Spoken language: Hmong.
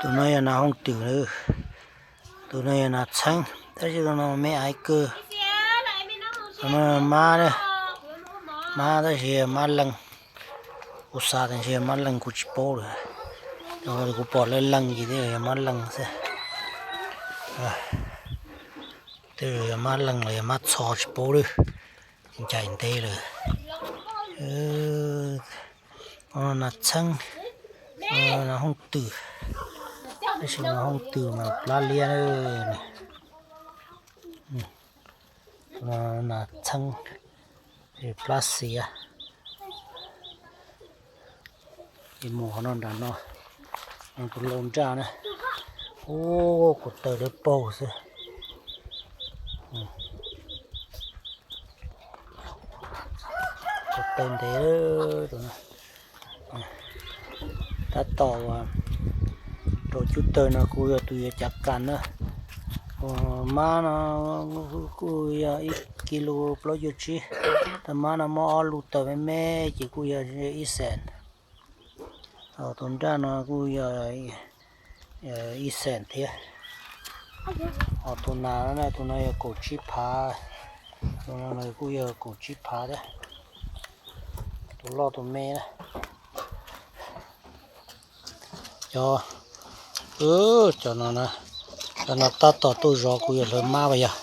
Tus no yog nas hooj twm, tus no yog nas txheeb, tab sis tus no me aiv kawg. Tus no mab, mab tab sis yog mab leej. Kuv xav tias ntshe yog mab leej kuv tsis paub lawm. Kuv pom leej leej ces twb yog mab leej xwb. Twb yog mab leej los yog mab txho tsis paub lawm. Ncaim ntev lawm. Nas txheeb, nas hooj twm, tab sis nas hooj twm mas plab liab. Nas txheeb, plab xiav. Mus qhov no nram no, tus lau nraj na. Ub, kuv taw dawb paug xwb. Kuv taw ntev. Tab tom rau cub tawg no kuj yog tus yuav cav kas na. Mab no kuj yog ib kis lus plaub caug tsib, tab mab no muab ob lus tawg me me ces kuj yog ib xees. Tus nraj no kuj yog ib xees thiab. Ho tus nas, tus no yog kaum tsib phav, tus no kuj yog kaum tsib phav thiab. Tus loj tus me na. Cov, cov no, cov no tab tom tuaj zov kuv yuav hlawv mab pas yog.